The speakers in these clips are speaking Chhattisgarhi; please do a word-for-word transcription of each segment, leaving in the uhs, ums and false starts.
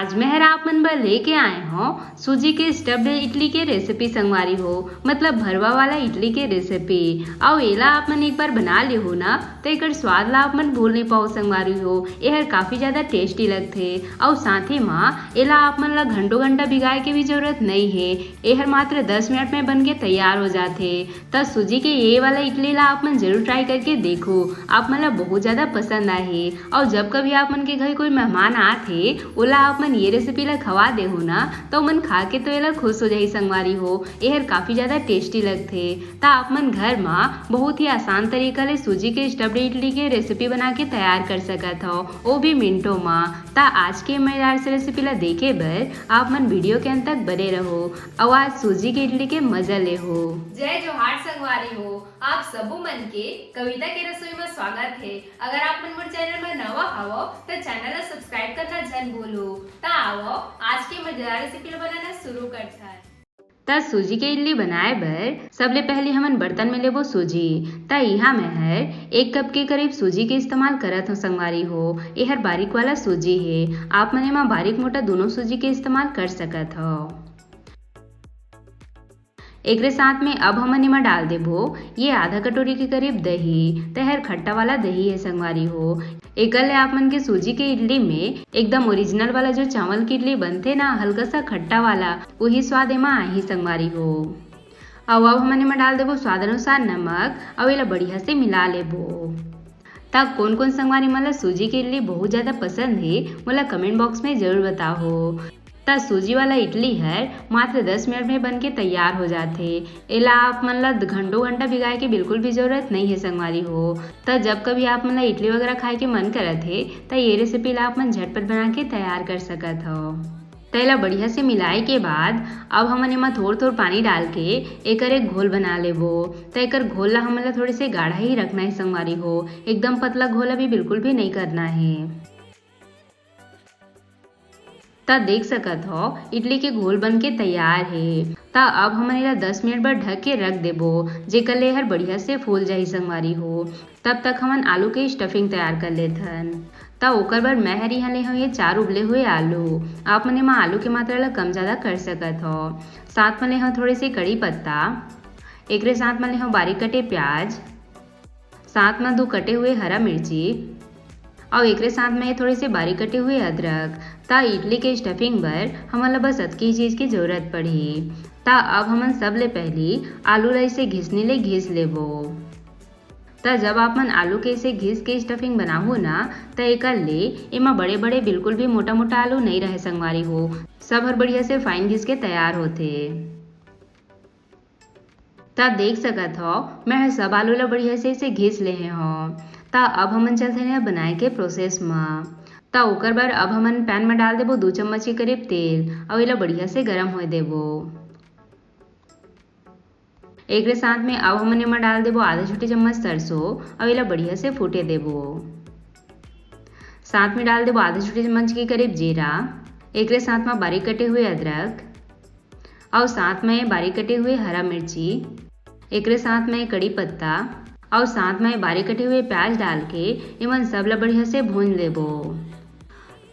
आज मैं हर आप मन बर लेके आए हौं सूजी के स्टफ्ड इडली के रेसिपी संगवारी हो, मतलब भरवा वाला इडली के रेसिपी। अउ एला आप मन एक बार बना लेहू ना, त एकर स्वाद ला आप मन भूल नइ पाओ संगवारी हो। एहर काफी ज्यादा टेस्टी लगथे। अउ साथे म एला आप मन ला घंटों घंटा भिगाए के भी जरूरत नइ हे, एहर मात्र दस मिनट में बन के तैयार हो जाथे। त सूजी के ये वाला इडली ला आप मन जरूर ट्राई करके देखो, आप मन ला बहुत ज्यादा पसंद आही। अउ जब कभी आप मन के घर कोई मेहमान आत हे, ओला आप मन ये रेसिपी ला खवा देहू ना, त ओमन खा के तो एला खुश हो जाही संगवारी हो। एहर काफी ज्यादा टेस्टी लगथे। त आप मन घर म बहुत ही आसान तरीका ले सूजी के स्टफ्ड इडली के रेसिपी बना के तैयार कर सकत हव, वो भी मिनटों म। त आज के मजेदार से रेसिपी ला देखे बर आप मन वीडियो के अंत तक बने रहो। अउ आज सूजी के इडली के मजा लेहू। जय जोहार संगवारी हो, आप सबो मन के कविता के रसोई में स्वागत हे। अगर आप मन मोर चैनल में नवा हवो त चैनल ला सब्सक्राइब करना झन भूलो। त आवो आज के मजेदार रेसिपी ला बनाना शुरू करथन। त सूजी के इडली बनाए बर सबले पहले हमन बर्तन में लेबो सूजी। त इहाँ मैं हर एक कप के करीब सूजी के इस्तेमाल करत हव संगवारी हो। एहर बारीक वाला सूजी हे, आप मन एमा बारीक मोटा दोनों सूजी के इस्तेमाल कर सकत हव। एकरे साथ में अब हमन एमा डाल देबो ये आधा कटोरी के करीब दही। त एहर खट्टा वाला दही हे संगवारी हो। एकर ले आप मन के सूजी के इडली में एकदम ओरिजिनल वाला जो चावल के इडली बनथे ना, हल्का सा खट्टा वाला, वही स्वाद एमा आही संगवारी हो। अउ अब हमन एमा डाल देबो स्वाद अनुसार नमक, अउ एला बढ़िया से मिला लेबो। त कोन कोन संगवारी मन ला सूजी के इडली बहुत ज्यादा पसंद हे, मोला कमेंट बॉक्स में जरूर बताओ। त सूजी वाला इडली हर मात्र दस मिनट में बन के तैयार हो जाथे। एला आप मन ला घंटों घंटा भिगाए के बिल्कुल भी जरूरत नइ हे संगवारी हो। त जब कभी आप मन ला इडली वगैरह खाए के मन करत हे, त ये रेसिपी ला आप मन झटपट बना के तैयार कर सकत हव। त एला बढ़िया से मिलाए के बाद अब हमन एमा थोर थोर पानी डाल के एकर एक घोल बना लेबो। त एकर घोल ला हमन ला थोड़े से गाढ़ा ही रखना हे संगवारी हो, एकदम पतला घोल अभी बिल्कुल भी नइ करना हे। त देख सकत हव, इडली के घोल बन के तैयार हे। त अब हमन एला दस मिनट बर ढक के रख देबो, जेकर ले एहर बढ़िया से फूल जाही संगवारी हो। तब तक हमन आलू के स्टफिंग तैयार कर लेथन। त ओकर बर मैं हर इहाँ ले हव ये चार उबले हुए आलू। आप मन एमा आलू के मात्रा ला कम ज्यादा कर सकत हव। साथ म ले हव थोड़े से कड़ी पत्ता, एकरे साथ म ले हव बारीक कटे प्याज, साथ म दू कटे हुए हरा मिर्ची, अउ एकरे साथ म ये थोड़े से बारीक कटे हुए अदरक। त इडली के स्टफिंग बर हमन ला बस अतकी ही चीज के जरूरत पड़ही। त अब हमन सबले पहली आलू ला इसे घिसनी ले घिस लेबो। त जब आप मन आलू के इसे घिस के स्टफिंग बनाहू ना, त एकर ले एमा बड़े-बड़े बिल्कुल भी मोटा-मोटा आलू नइ रहे संगवारी हो, सब हर बढ़िया से फाइन घिस के तैयार होथे। त देख सकत हव, मैं ह सब आलू ला बढ़िया से इसे घिस लेहे हव। त अब हमन चलथन एला बनाए के प्रोसेस म। त ओकर बर अब हमन पैन म डाल देबो दू चम्मच के करीब तेल, अउ एला बढ़िया से गरम होए देबो। एकरे साथ में अब हमन एमा डाल देबो आधा छोटे चम्मच सरसों, अउ एला बढ़िया से फूटे देबो। साथ में डाल देबो आधा छोटे चम्मच के करीब जीरा, एकरे साथ में बारीक कटे हुए अदरक, अउ साथ में बारीक कटे हुए हरा मिर्ची, एकरे साथ में कड़ी पत्ता, अउ साथ में बारीक कटे हुए प्याज डाल के एमन सब ला बढ़िया से भूंज लेबो।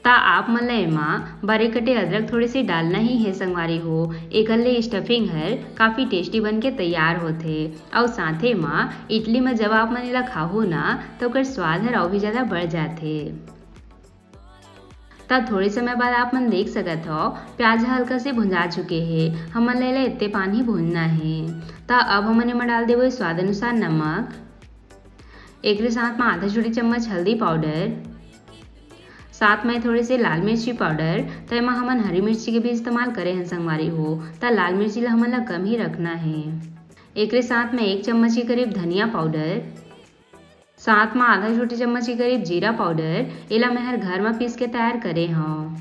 त आप मन ल एमा बारीक कटे अदरक थोड़े से डालना ही हे संगवारी हो, एकर ले स्टफिंग हर काफी टेस्टी बन के तैयार होथे। अउ साथे म इडली म जब आप मन एला खाहू ना, त ओकर स्वाद हर अउ भी ज्यादा बढ़ जाथे। त थोड़े समय बाद आप मन देख सकत हव, प्याज ह हल्का से भुंजा चुके हे। हमन ल एला एते पान ही भूंजना हे। त अब हमन एमा डाल देबो स्वाद अनुसार नमक, एकरे साथ म आधा छोटे चम्मच हल्दी पाउडर, साथ में थोड़े से लाल मिर्ची पाउडर, त एमा हमन हरी मिर्ची के भी इस्तेमाल करे हन संगवारी हो, त लाल मिर्ची ला हमन ला कम ही रखना हे। एकरे साथ में एक चम्मच के करीब धनिया पाउडर, साथ में आधा छोटे चम्मच के करीब जीरा पाउडर, एला मैं हर घर म पीस के तैयार करे हव।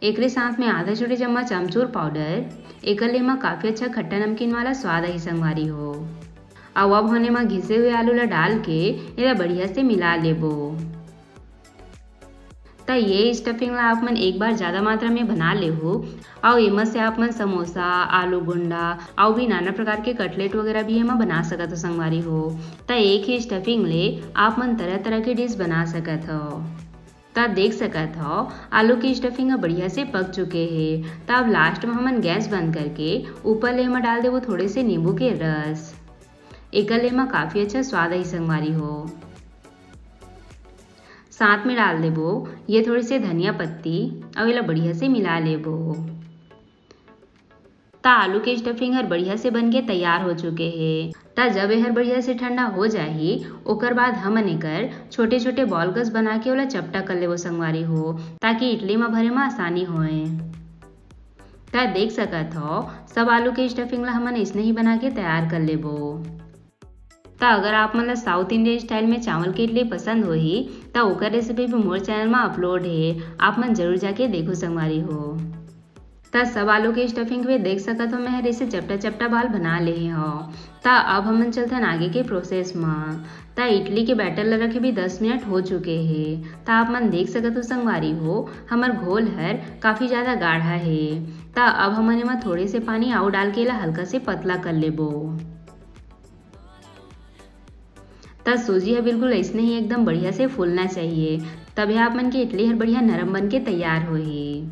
एकरे साथ में आधा छोटे चम्मच अमचूर पाउडर, एकर ले एमा काफी अच्छा खट्टा नमकीन वाला स्वाद आही संगवारी हो। अउ अब हमन एमा घिसे हुए आलू ला डाल के एला बढ़िया से मिला लेबो। त ये स्टफिंग ला आप मन एक बार ज्यादा मात्रा में बना लेहू, अउ एमा से आप मन समोसा, आलू गुंडा, अउ भी नाना प्रकार के कटलेट वगैरह भी एमा बना सकत हो संगवारी हो। त एक ही स्टफिंग ले आप मन तरह-तरह के डिश बना सकत हो। त देख सकत हव, आलू के stuffing ह बढ़िया से पक चुके हे। त अब last म हमन गैस बंद करके ऊपर ले एमा डाल देबो थोड़े से नींबू के रस। एकर ले एमा काफी अच्छा स्वाद आही संगवारी हो। साथ में डाल देबो ये थोड़ी से धनिया पत्ती, अउ एला बढ़िया से मिला लेबो। त आलू के stuffing हर बढ़िया से बन के तैयार हो चुके हे। त जब एहर बढ़िया से ठंडा हो जाही, ओकर बाद हमन एकर छोटे-छोटे ball कस बना के ओला चपटा कर लेबो संगवारी हो, ताकि इडली म भरे म आसानी होए। त देख सकत हव, सब आलू के stuffing ला हमन अइसने ही बना के तैयार कर लेबो। त अगर आप मन ला South Indian style में चावल के इडली पसंद होही, त ओकर recipe भी मोर channel म upload हे, आप मन जरूर जाके देखो संगवारी हो। त सब आलू के stuffing भी देख सकत हो, मैं हर इसे चपटा चपटा ball बना लेहे हव। त अब हमन चलथन आगे के process म। त इडली के batter ल रखे भी दस मिनट हो चुके हे। त आप मन देख सकत हो संगवारी हो, हमर घोल हर काफी ज्यादा गाढ़ा हे। त अब हमन एमा थोड़े से पानी अउ डाल के एला हल्का से पतला कर लेबो। त सूजी ह बिल्कुल अइसने ही एकदम बढ़िया से फूलना चाहिए, तभे आप मन के इडली हर बढ़िया नरम बन के तैयार होही।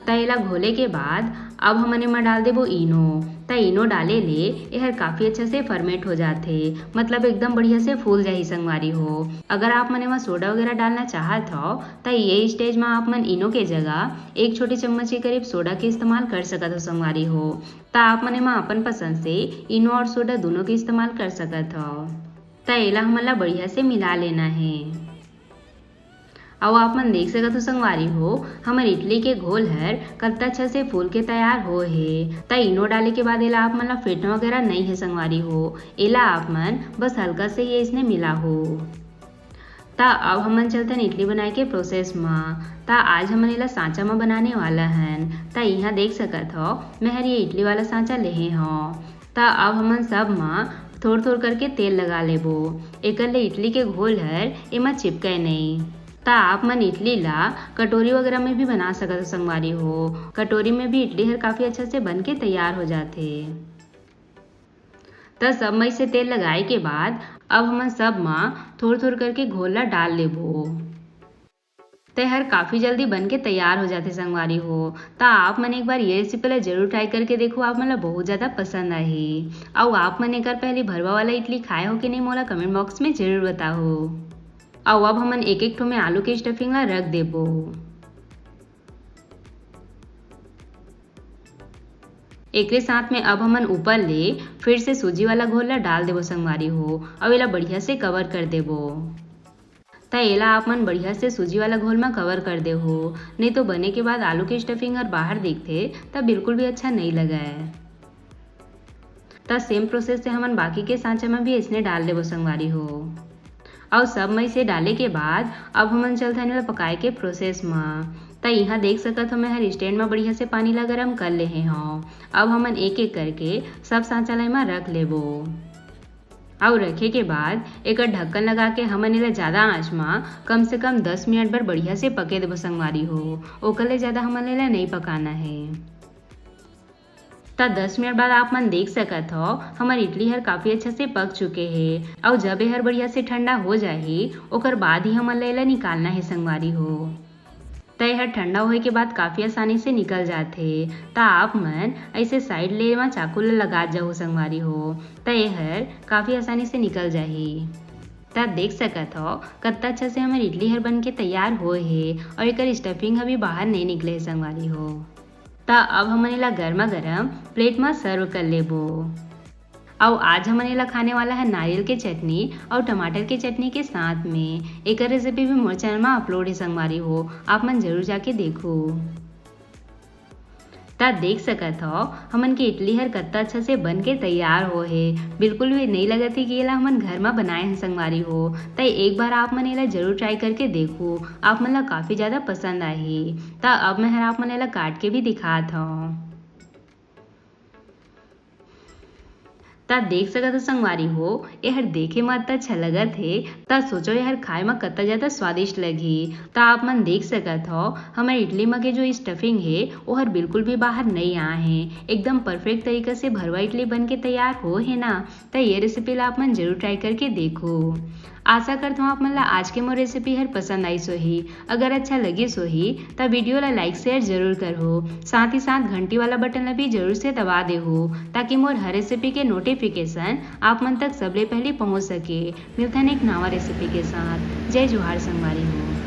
त एला घोले के बाद अब हमन एमा डाल देबो इनो। त इनो डाले ले एहर काफी अच्छा से ferment हो जाथे, मतलब एकदम बढ़िया से फूल जाही संगवारी हो। अगर आप मन एमा सोडा वगैरह डालना चाहत हव, त ये stage म आप मन इनो के जगह एक छोटी चम्मच के करीब सोडा के इस्तेमाल कर सकत हो संगवारी हो। त आप मन एमा अपन पसंद से इनो और सोडा दोनों के इस्तेमाल कर सकत हव। त एला हमन ला बढ़िया से मिला लेना हे। अउ आप मन देख सकत हो संगवारी हो, हमर इडली के घोल हर कत्ता अच्छा से फूल के तैयार हो हे। त इनो डाले के बाद एला आप मन ला फेटना वगैरह नइ हे संगवारी हो, एला आप मन बस हल्का से ही अइसने मिला हो। त अब हमन चलथन इडली बनाए के process म। त आज हमन एला सांचा म बनाने वाला हन। त इहाँ देख सकत हव, मैं हर ये इडली वाला सांचा लेहे हव। त अब हमन सब म थोर-थोर करके तेल लगा लेबो। एकर ले इडली के घोल हर एमा चिपके नइ। त आप मन इडली ला कटोरी वगैरह में भी बना सकत हो संगवारी हो। कटोरी में भी इडली हर काफी अच्छा से बन के तैयार हो जाथे। त सब मई से तेल लगाए के बाद अब हमन सब म थोर-थोर करके घोल ला डाल लेबो। त एहर काफी जल्दी बन के तैयार हो जाथे संगवारी हो। त आप मन एक बार ये recipe ला जरूर try करके देखो, आप मन ला बहुत ज्यादा पसंद आही। अउ आप मन एकर पहली भरवा वाला इडली खाए हो कि नहीं, मोला comment box में जरूर बताओ। अउ अब हमन एक एक ठो में आलू के stuffing ला रख देबो। एकरे साथ में अब हमन ऊपर ले फिर से सूजी वाला घोल ला डाल देबो संगवारी हो, अउ एला बढ़िया से cover कर देबो। त एला आप मन बढ़िया से सूजी वाला घोल म cover कर देहू, नहीं तो बने के बाद आलू के stuffing हर बाहर दिखथे, त बिल्कुल भी अच्छा नहीं लगय। त same process से हमन बाकी के सांचा म भी अइसने डाल देबो संगवारी हो। अउ सब मई से डाले के बाद अब हमन चलथन एला पकाए के process म। त इहाँ देख सकत हो, मैं हर stand म बढ़िया से पानी ला गरम कर लेहे हव। अब हमन एक-एक करके सब सांचा ला एमा रख लेबो। अउ रखे के बाद एकर ढक्कन लगा के हमन एला ज्यादा आंच म कम से कम दस मिनट बर बढ़िया से पके देबो संगवारी हो। ओकर ले ज्यादा हमन एला नइ पकाना हे। त दस मिनट बाद आप मन देख सकत हव, हमर इडली हर काफी अच्छा से पक चुके हे। अउ जब एहर बढ़िया से ठंडा हो जाही, ओकर बाद ही हमन ला एला निकालना हे संगवारी हो। त एहर ठंडा होए के बाद काफी आसानी से निकल जाथे। त आप मन ऐसे side ले म चाकू ल लगात जाहू संगवारी हो, त एहर काफी आसानी से निकल जाही। त देख सकत हव, कत्ता अच्छा से हमर इडली हर बन के तैयार होए हे अउ एकर stuffing ह भी बाहर नइ निकले हे संगवारी हो। त अब हमन एला गरमा गरम plate म serve कर लेबो। अउ आज हमन एला खाने वाला है नारियल के चटनी अउ टमाटर के चटनी के साथ में। एकर recipe भी मोर channel म upload हे संगवारी हो, आप मन जरूर जाके देखो। त देख सकत हव, हमन के इडली हर कत्ता अच्छा से बन के तैयार हो हे। बिल्कुल भी नइ लगत हे कि एला हमन घर म बनाए हन संगवारी हो। त एक बार आप मन एला जरूर try करके देखो, आप मन ला काफी ज्यादा पसंद आही। त अब मैं हर आप मन एला काट के भी दिखात हव। त देख सकत हो संगवारी हो, एहर देखे म अत्ता अच्छा लगत हे, त सोचो एहर खाए म कत्ता ज्यादा स्वादिष्ट लगही। त आप मन देख सकत हव, हमर इडली म के जो stuffing हे, ओहर बिल्कुल भी बाहर नइ आए हे, एकदम perfect तरीका से भरवा इडली बन के तैयार हो हे ना। त ये recipe ला आप मन जरूर try करके देखो। आशा करत हूँ आप मन ला आज के मोर रेसिपी हर पसंद आइस होही। अगर अच्छा लगिस होही त वीडियो ला लाइक शेयर जरूर करहू। साथ ही साथ घंटी वाला बटन ला भी जरूर से दबा देहू, ताकि मोर हर रेसिपी के नोटिफिकेशन आप मन तक सबले पहले पहुंच सके। मिलथन एक नवा रेसिपी के साथ। जय जोहार संगवारी हो।